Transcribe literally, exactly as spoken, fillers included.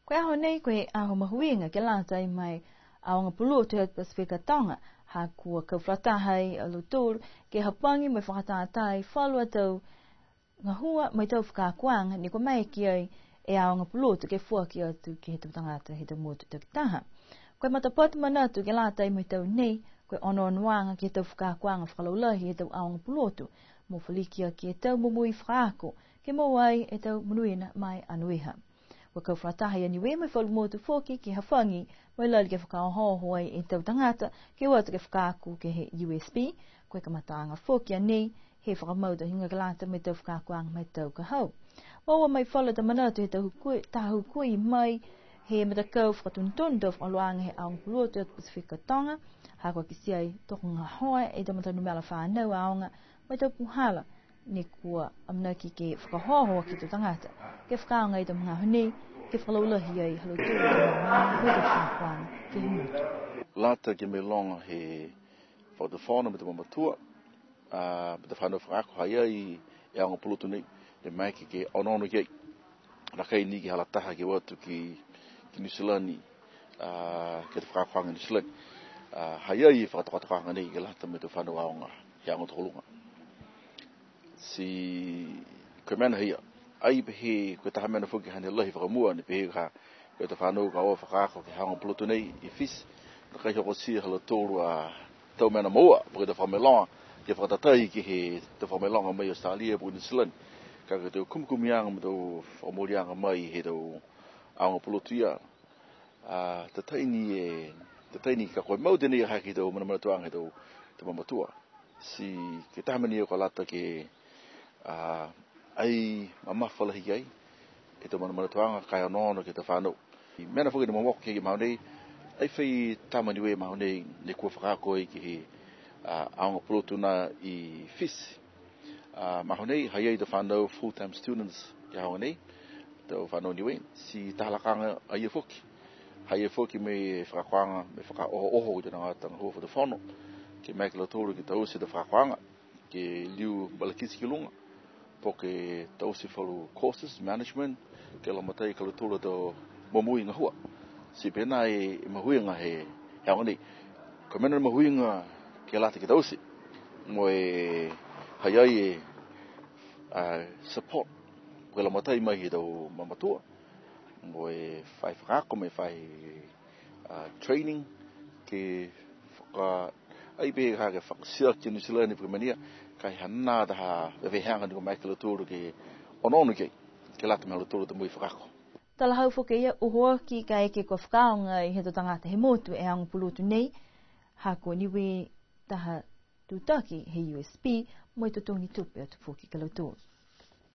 Ko e aho nei, ko e aho mahuiga ke lata mo e aoga pulotu he Pasifika Toga, ha kua kau fakalataha ai a lautolu ke hafagi mo e fakatātā e falu a tau gahua mo e tau fakaakoaga ne kua maeke ai e aoga pulotu ke foaki atu ke he tau tagata he tau motu takitaha. Ko e matapatu manatu ke lata mo e tau nei, ko e onoonoaga ke he tau fakaakoaga fakalaulahi he tau aoga pulotu, mo e filiaki aki e tau momoui fakaako, ke moua ai e tau monuina ma e anoiha. Kua kau fakalataha a Niue mo e falu motu foki ke hafagi mo e lali ke fakaohooho ai e tau tagata ke o atu ke fakaako ke he U S P. Ko e kamataaga foki a nei he fakamau tau higoa ke lata mo e tau fakaakoaga ma e tau ka hau. Moua mai falu a tau manatu he tau hukui, taha hukui mai he matakau fakatonutonu tau fakaholoaga he aoga pulotu he Pasifika Toga, ha kua kitia ai tokogahoa e tau matanumela fanau aoga mo e tau puhala ne kua amanaki ke fakaohooho ke he tau tagata ke fakaaoga e tau magaaho nei, ke fakalaulahi ai ha lautolu a tau momoui mo e tau fakaakoaga ke he motu. Lata ke mailoga he Fakatufono mo e tau mamatua, a, mo e tau fanau fakaako, ha i ai e aoga pulotu nei, ne maeke ke onoono ki ai. Nākai ni ke he hala taha ke o atu ki, ki Niu Silani, a, ke he tau fakaakoaga i Niu Silani. A, ha i ai e fakatokatokaaga nei ke lata mo e tau fanau aoga he aoga tokoluga. Ti ko e mena haia, ai pehē ko e taha mena foki hane lahi fakamua ne pehē ka, ko e tau fanau ka o fakaako ke he aoga pulotu nei i Fisi, nākai hokotia ha lautolu a tau mena moua, po ke tau fakamailoga, ke fakatatai ke he tau fakamailoga mai Australia po ke Niu Silani. Ka ko e tau kumikumiaga mo e tau fakamooliaga mai he tau aoga pulotu ia. A, tatai ni e, tatai ni ka ko e mau tēnei ha ke he tau manamanatuaga he tau, tau mamatua. Ti ko e taha mena ia kua lata ke, a, ai mamafa lahi ai e tau manamanatuaga ka e onoono ke he tau fanau. Mena foki ne momoko ke he magaaho nei, ai fai tama Niue he magaaho nei ne kua fakaako ai ke he, a, aoga pulotu nā i Fisi. A, magaaho nei, ha i ai e tau fanau full-time students ke he aoga nei, tau fanau Niue, ti taha lakaaga a ia foki. Ha i ai foki mo e fakaakoaga, mo e fakaohooho ke he tau tagata gahua fakatufono, ke maeke a lautolu ke taute e tau fakaakoaga, ke liu malakiti ki luga, po ke taute falu courses, management, ke lagomatai ki a lautolu a tau momoui gahua. Ti pehē nā e, e mahuiga he, he aoga nei. Ko e mena mahuiga ke lata ke taute. Mo e ha i ai e, a, support. Ko e lagomatai mai he tau mamatua. Mo e faahi fakaako, mo e faahi, a, training. Ke faka-, ai pehē ka ke fakatiaki Niu Silani po ke mena ia, ka e ha nā taha veveheaga ne kua maeke a lautolu ke onoono ki ai, ke lata mo e ha lautolu a tau momoui fakaako. Talahau foki e ia, uho aki kaeke kua fakaaoga ai he tau tagata he motu e aoga pulotu nei, ha ko Niue taha tutaki he U S P, mo e totogi tupe atu foki ki a lautolu.